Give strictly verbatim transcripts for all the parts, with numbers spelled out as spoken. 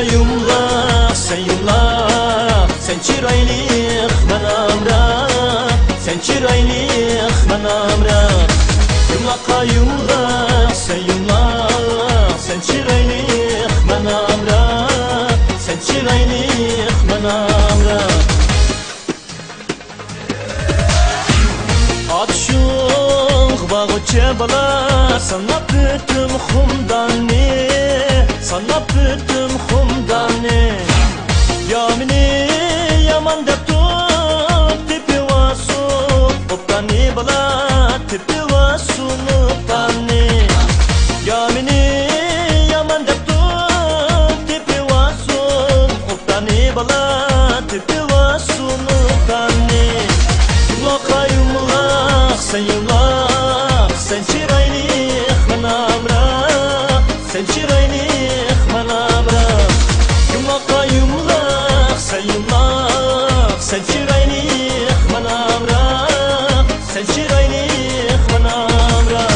يۇمىلاق، سەن يۇمىلاق، سەن چىرايلىق، مەن ئامراق، سەن چىرايلىق، مەن ئامراق. يۇمىلاققا يۇمىلاق، سەن يۇمىلاق، سەن چىرايلىق، مەن ئامراق، سەن چىرايلىق، مەن ئامراق. ئاتۇشۇڭغا بارغۇچە بالا، ساناپ ئۆتتۈم خۇمداننى، ساناپ ئۆتتۈم خۇمداننى. يا مېنى يامان دەپتۇ، تېپىۋالسۇن ئوبداننى بالا، تېپىۋالسۇن ئوبداننى. يا مېنى يامان دەپتۇ، تېپىۋالسۇن ئوبداننى بالا، تېپىۋالسۇن ئوبداننى. يۇمىلاققا يۇمىلاق، سەن يۇمىلاق، سەن چىرايلىق، مەن ئامراق، سەن چىرايلىق، مەن ئامراق. يۇمىلاققا يۇمىلاق، سەن يۇمىلاق، سەن چىرايلىق، مەن ئامراق، سەن چىرايلىق، مەن ئامراق.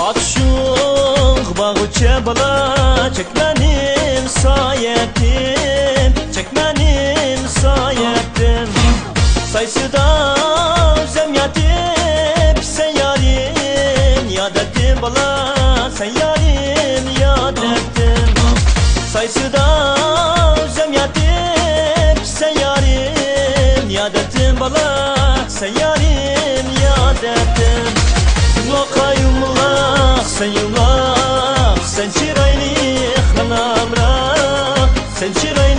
ئاتۇشۇڭغا بارغۇچە بالا، چەك مېنىڭ سايەتتىن، چەك مېنىڭ سايەتتىن. سايىسىدا ئۆزۈم ياتىپ، سەن يارىم ياد ئەتتىم بالا، سەن يارىم ياد ئەتتىم. سايىسىدا ئۆزۈم ياتىپ، سەن يارىم ياد ئەتتىم بالا، سەن يارىم ياد ئەتتىم. يۇمىلاققا يۇمىلاق، سەن يۇمىلاق، سەن چىرايلىق، مەن ئامراق، سەن چىرايلىق.